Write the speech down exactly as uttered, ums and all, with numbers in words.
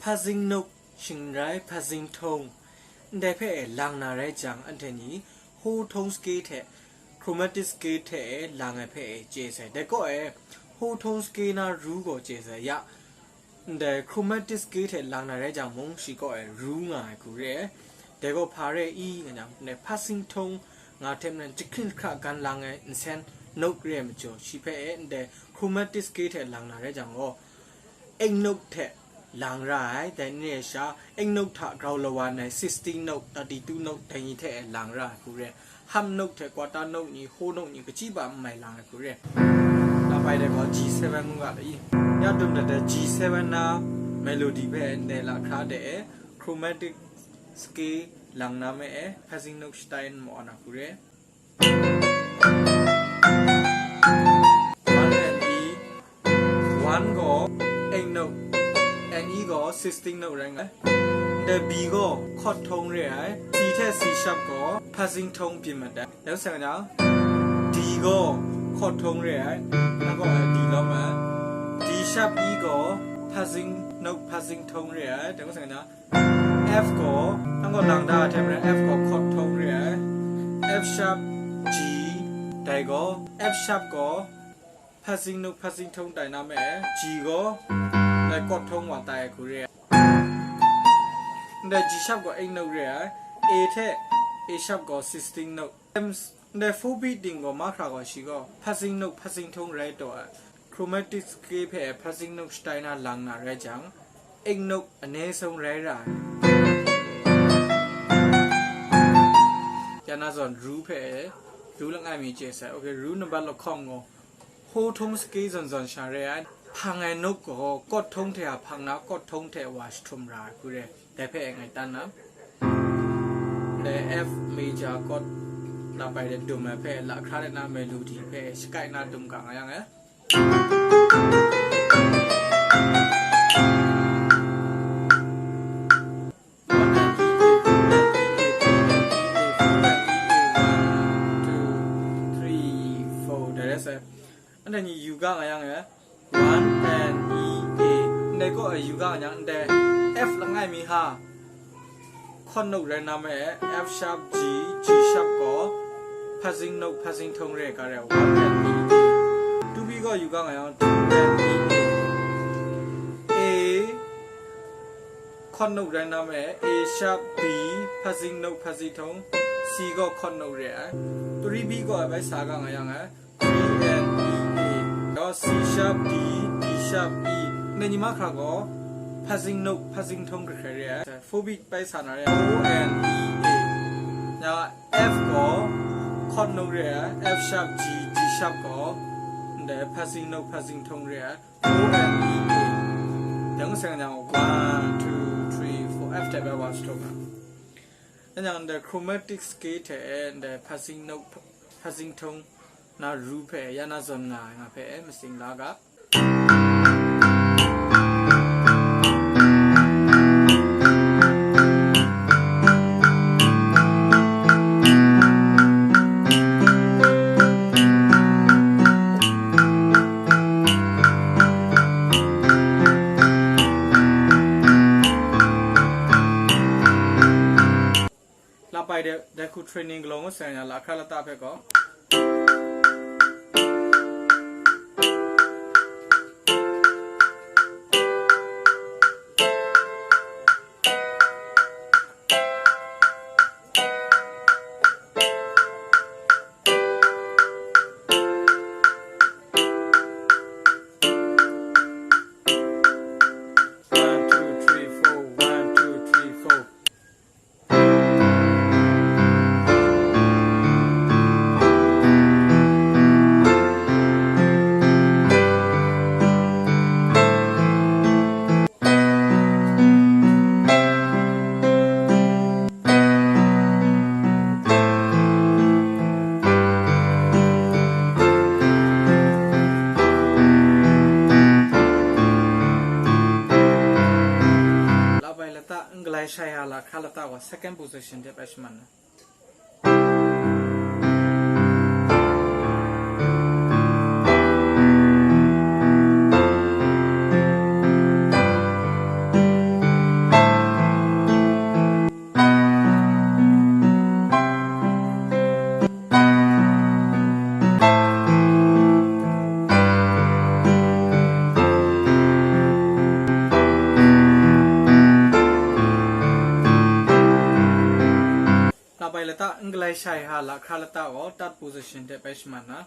Passing note shing n rai, passing tone ndai hpe e lang na rai jang, anhte ni whole tone scale hte chromatic scale hte e lang ai hpe e chye sai. Dai kaw e whole tone scale na ru gaw chye sai ya, ndai chromatic scale hte lang na rai jang mung, shi kaw e ru nga ai hku re ai. Dai gaw hpa re i nga jang, ndai passing tone nga hte maren jahkring jahkra gan lang ai nsen note re ai majaw, shi hpe e ndai chromatic scale hte lang na rai jang gaw, eight note hte lang ra ai. Dai ni e sha, eight note hta grau lawan ai sixteen note, thirty-two note dai ni hte e lang ra ai hku re. Half note hte quarter note ni, whole note ni, kachyi pa n mai lang ai hku re. Labai dai gaw G seven ngu ga le i. Ya dum dat ai G seven na melody hpe ndai lahkra de e chromatic scale lang na me e, passing note shtai n maw na hku re. One and E, one gaw eight note, and E gaw sixteen note rai nga ai. Ndai B gaw chord tone re ai, C hte C sharp gaw passing tone byin mat ai. Dai hpang jang, D gaw chord tone re ai, nang gaw D lawm ai. D sharp E gaw passing note, passing tone re ai. Dai hpang jang, F gaw, nang gaw lang da ai hte maren F gaw chord tone re ai. F sharp G, dai gaw F sharp gaw passing note, passing tone tai na me, G gaw dai chord tone wa tai ai hku re ai. Ndai G sharp gaw eight note re ai, A hte A sharp gaw sixteen note. Ndai four beat ting gaw mahkra gaw shi gaw passing note, passing tone rai taw ai. Chromatic scale hpe passing note shtai na lang na rai jang, eight note ane song rai ra ai. Ya na zawn ru hpe, ru langai mi chye sai. Ok, ru nambat lahkawng gaw whole tone scale zawn zawn sha re ai. Hpang ai note gaw chord tone hte a hpang na, chord tone hte wa jahtum ra ai hku re. Dai hpe ngai tan na. Dai F major chord labai de dum ai hpe, lahkra de na melody hpe shakai na dum ga nga yang e. One and E A, one, two, three, four. Dai rai sai. Anhte ni yu ga nga yang e. One and E A. Ndai kaw e yu ga nga yang, ndai F langai mi ha. Chord note rai na me, F sharp G, G sharp gaw passing note, passing tone re ai hku re, one and E A. Two B gaw yu ga nga yang, two and E A. A, chord note rai na me, A sharp B, passing note, passing tone, C gaw chord note re ai. Three B gaw bai sa ga nga yang e, G and E A. Gaw C sharp D, D sharp E. Ndai ni mahkra gaw passing note, passing tone hkrai hkrai re ai. Four beat bai sa na re ai. O and E A. Ya F gaw chord note re ai. F sharp G, G sharp gaw ndai passing note, passing tone re ai. O and E A. Yang seng yang one, two, three, four, F hte bai wa jahtum na. Yang ndai chromatic scale hte ndai passing note, passing tone na ru hpe ya na zawn nga ai nga hpe matsing la ga. Labai de, dai hku training galaw ngut sai na, lahkra lata hpe gaw. One, two, three, four, one, two, three, four. Labai lata, n galai shai ya lahkra lata gaw second position de bai shaman na. Shai shai ha lahkra lata gaw third position hte bai shaman na.